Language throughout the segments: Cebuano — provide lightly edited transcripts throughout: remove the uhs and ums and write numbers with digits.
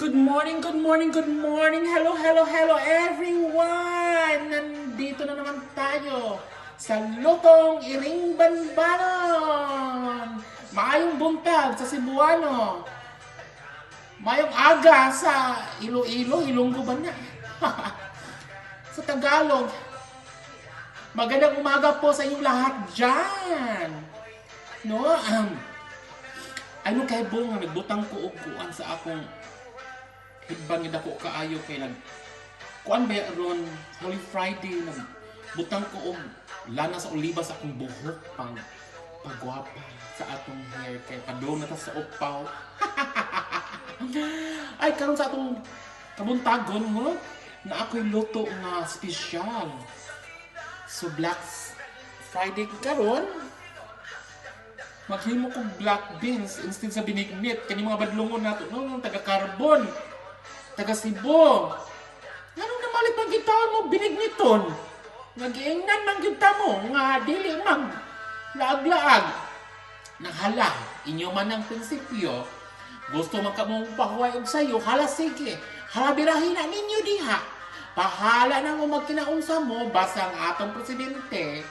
Good morning, good morning, good morning. Hello, hello, hello, everyone! Nandito na naman tayo sa Lutong Iring Banbanon. Maayong buntag sa Cebuano. Maayong aga sa Iloilo, Ilonggo ba na? Sa Tagalog. Magandang umaga po sa inyong lahat dyan. No? Ano kay nga nagbutang ko og kuan sa akong headband nga dako kaayo kay nag kuan ba ron Holy Friday, nag butang ko og lana sa oliba sa akong buhok pang pagwapa sa atong hair kay padung na ta sa upaw. Ay, karon sa atong kabuntagon mo na ako'y luto nga espesyal. So Black Friday karon, maghimo kog black beans instead sa binignit kani mga badlongon nato, no, taga Carbon, taga Cebu. Nganong namalit man kita mo binigniton? Nagiingnan man gyud ta mo nga dili mag laag-laag. Nanghala, inyo man ang prinsipyo. Gusto man ka mong pahuway og sayo, hala sige. Hala, birahin na ninyo diha. Pahala na mo magkinaunsa mo, basta ang atong presidente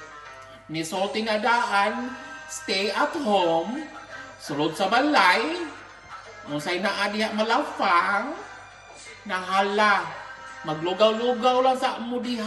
nisulti nga daan, stay at home, sulod sa balay, unsay naa diha malafang, nahala, maglugaw-lugaw lang sa mo diha.